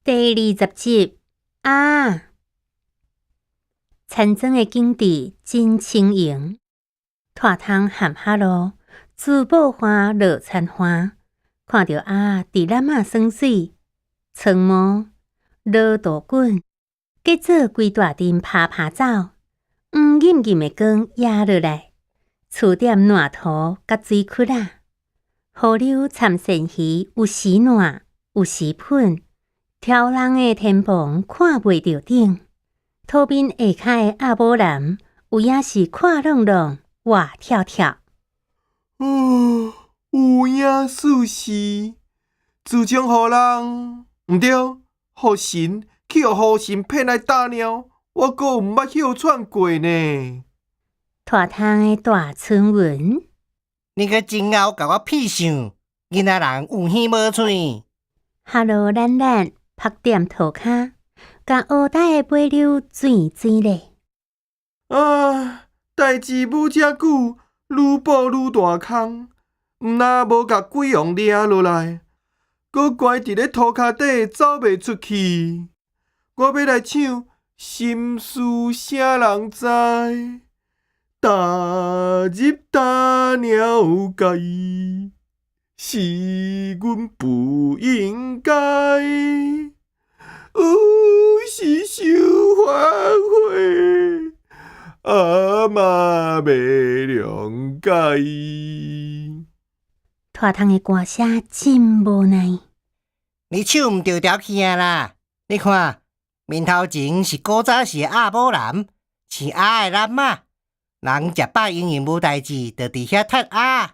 第20集啊，田庄的景致真清瑩，拖窗含哈囉，珠寶花落田花，看著鴨佇籃仔耍水，床毛落大滾，結做規大陣拍拍走，黃艷艷的光壓落來，厝點爛塗佮水窟仔，河流參鱔魚，有時爛，有時噴。挑人的天棚看袂著頂，塗面下跤的阿母男有影是闊朗朗，活跳跳。哦，有影事實，自從予人，毋對，予神去予雨神騙來打了，我閣毋捌歇喘過呢。拖窗的大春雲，你閣真𠢕共我騙相，囡仔人有耳無喙。哈囉懶懶。拍踮塗跤，共烏呆的尾溜轉轉咧。啊，代誌無遮久，愈補愈大空，毋若無共鬼王掠落來，閣關佇咧塗跤底走袂出去。我欲來唱心事啥人知？踏入大鳥界，是阮不應該。有時傷反悔，阿媽袂諒解。拖窗的歌聲真無奈。你唱毋著調去啊啦！你看，面頭前是古早時的阿母男，飼鴨的籃仔，人食飽閒閒無代誌，就佇遐踢鴨。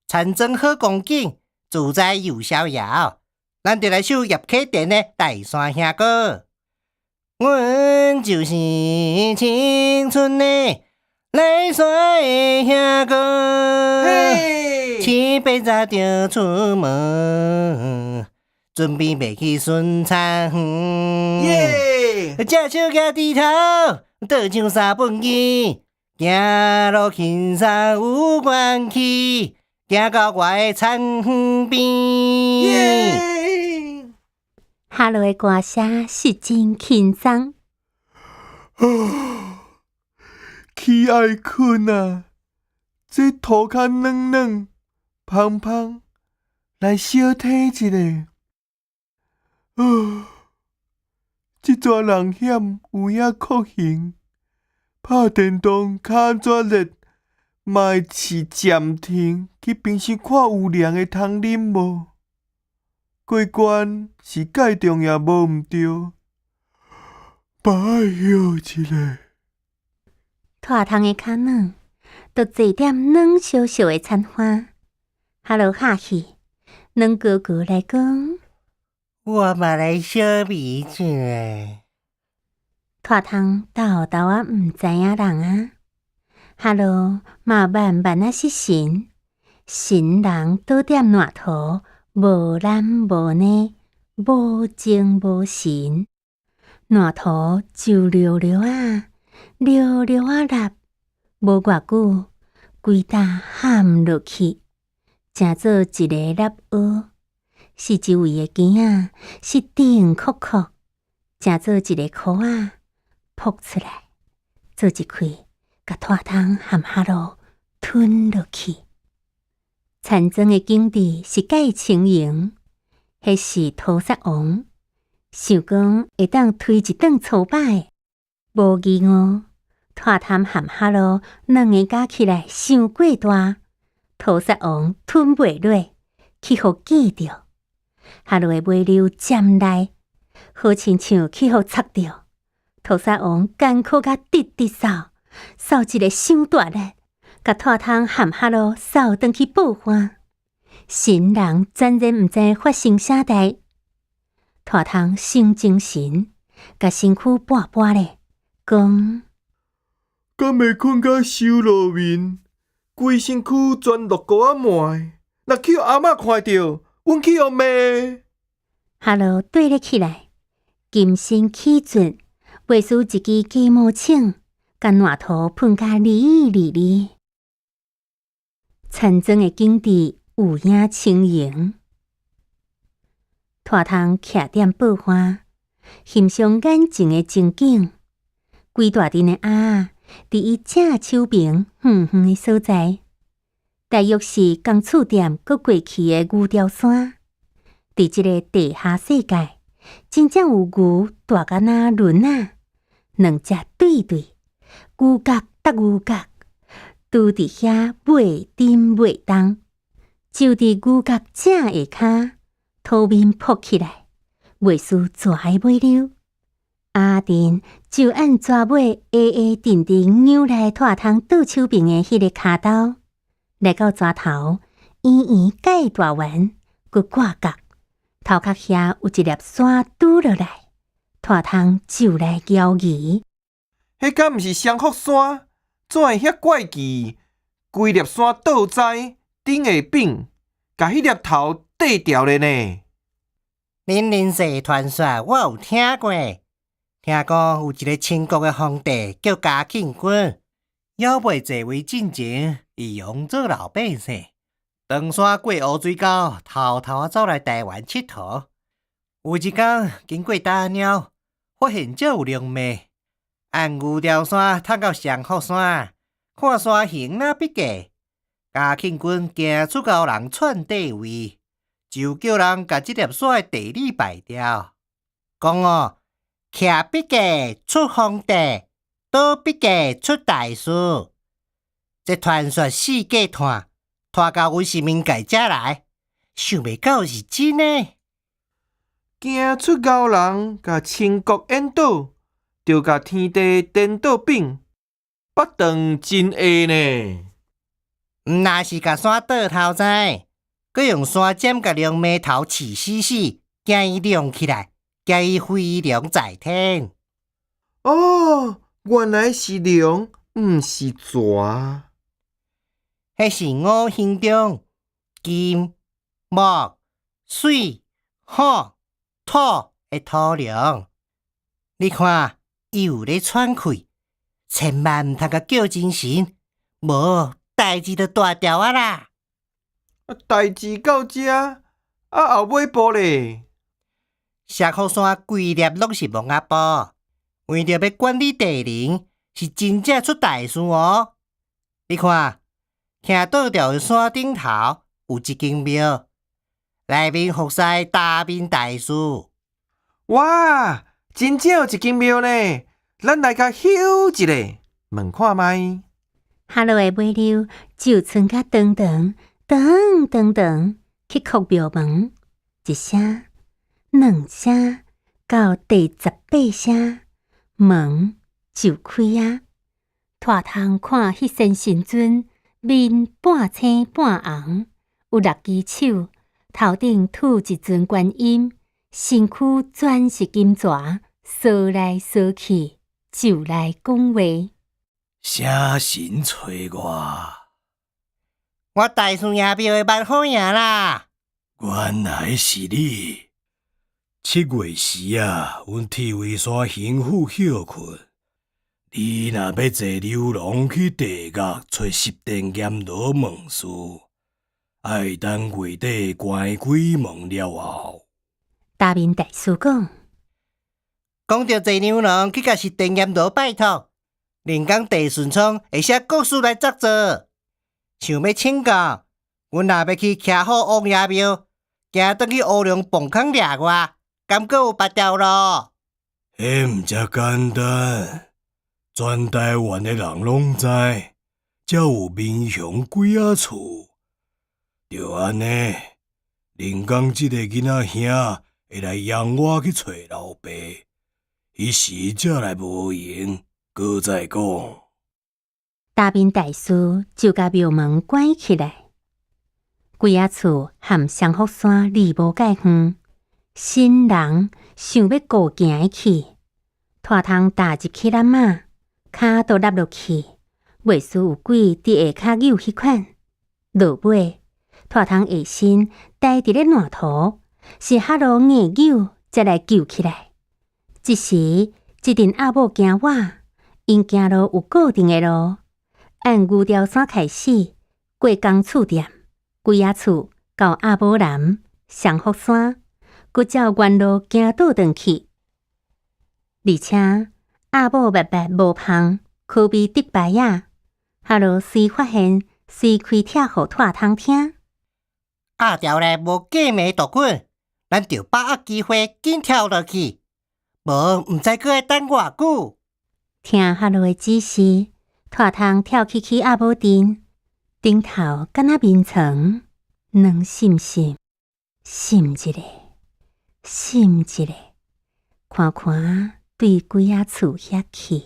田莊好光景，自在又逍遙。咱就來首葉啟田的《大山兄歌》。阮就是青春的大山兄哥，七八早就出門，準備欲去巡田園。隻手舉鋤頭，倒像三畚箕，行路輕鬆有元氣，行到我的田園邊。哈囉的歌聲是真輕鬆。啊，起愛睏啊！這塗跤軟軟、芳芳，來小體一下。啊，這逝人險有影酷刑，拍電動跤怎熱，嘛會試暫停去冰箱看有涼的通啉無？過關是蓋重也無毋對，嘛愛歇一下。拖窗的跤軟，就坐踮軟燒燒的田花。哈囉下去，軟哥哥來講，我嘛來小味一下。拖窗沓沓仔毋知影人啊，哈囉嘛慢慢仔失神，神人倒踮爛塗，無懶無懶，無精無神，爛塗就溜溜仔，溜溜仔落，無偌久，規搭陷落去，成做一个粒烏。四周圍的墘仔是定確確，成做一个箍仔，噗出來，做一氣，共拖窗含哈囉吞落去。田莊的景致是蓋清瑩，彼是屠殺王，想講會當推一頓粗擺，無疑誤，拖窗含哈囉兩个加起來傷過大，屠殺王吞袂落，去予記著，哈囉的尾溜占來，好親像去予插著，屠殺王艱苦甲直直掃，掃一个傷大力，共拖窗含哈囉掃轉去報岸，神人全然毋知發生啥代。拖窗省精神，共身軀撥撥咧，講：敢會睏甲收落面，規身軀全落膏仔糜，若去予阿嬤看著，阮去予罵。哈囉綴咧起來，金身起準，袂輸一支雞毛銃，共爛塗噴甲離離離。田莊的景致有影清瑩。拖窗徛踮報花，欣賞眼前的情景。規大陣的鴨仔，佇伊正手爿遠遠的所在，大約是工厝店閣過去的牛牢山。佇這个地下世界，真正有牛大甲若輪仔，兩隻對對，牛角搭牛角，拄佇遐袂振袂動。就佇牛角正下跤，土面噗起來，袂輸蛇的尾溜。鴨陣就按蛇尾下下陣陣扭來拖窗倒手爿的彼个跤兜，來到蛇頭，圓圓蓋大圓，閣掛角，頭殼遐有一粒山拄落來，拖窗就來搖魚。彼敢毋是雙福山？怎會遐怪奇？規粒山倒栽，頂下反，共彼粒頭綴掉咧呢？恁人世傳說我有聽過，聽講有一个清國的皇帝叫嘉慶君，猶未坐位進前，伊用做老百姓，登山過烏水溝，偷偷仔走來台灣𨑨迌。有一工經過打鳥，發現這有龍脈，按牛牢山探到雙福山，看山形若筆架。嘉慶君驚出高人篡帝位，就叫人共這粒山的地理敗掉。講哦，徛筆架出皇帝，倒筆架出大事。這傳說四界傳，傳到阮新民界遮來，想袂到是真的。驚出高人共清國顛倒，就共天地顛倒反，腹腸真下呢。毋若是共山倒頭栽，閣用山尖共龍脈頭刺死死，驚伊隆起來，驚伊飛龍在天。哦，原來是龍，毋是蛇。彼是五行中金、木、水、火、土的土龍。你看，伊有咧喘氣，千萬毋通共叫精神，無代誌就大條啊啦！啊，代誌到遮，啊後尾步咧？雙福山規粒攏是墓仔埔，為著欲管理地靈，是真正出大事哦！你看，徛倒吊的山頂頭有一間廟，內面服侍達明大師。哇，真正有一間廟呢！咱來共翕一下，問看覓。哈囉的尾溜就賰較長長長長長去叩廟門，一聲、兩聲，到第18聲，門就開啊！拖窗看彼仙神尊面半青半紅，有六支手，頭頂拄一尊觀音，身軀全是金蛇，趖來趖去，就來講話。啥神揣我？我大樹爺廟的萬好爺啦！原來是你。7月時啊，阮鐵圍山巡撫歇睏。你若欲坐牛郎去地獄揣十殿閻羅問事，愛等月底關鬼門了後。達明大師講，講著坐牛郎去共十殿閻羅拜託。連江地順昌會寫國書來合作，想欲請教，阮若欲去徛好王爺廟，驚轉去烏龍磅空掠我，敢閣有別條路？彼毋遮簡單，全台灣的人攏知，遮有民雄鬼仔厝。就按呢，連江這个囡仔兄會來邀我去揣老爸，彼時才來無閒。閣再講，達明大師就共廟門關起來，鬼仔厝和雙福山離無介遠，新人想欲顧行去，拖窗踏入去籠仔，跤都落落去，袂輸有鬼佇下跤扭彼款。落尾，拖窗下身呆佇咧爛塗，是哈囉硬扭才來救起來。這時，一陣阿某驚倚，𪜶行路有固定的路，按牛牢山開始，過工厝店、鬼仔厝到阿母林、雙福山，閣照原路行倒轉去。而且鴨母密密無芳，可比竹牌仔。哈囉隨發現，隨開拆予蔡通聽。鴨條內無過暝大滾，咱著把握機會緊跳落去，無毋知閣愛等偌久。聽哈囉的指示，蔡通跳起去鴨母陣，頂頭敢若眠床，軟滲滲，滲一个，滲一个，寬寬對鬼仔厝遐去。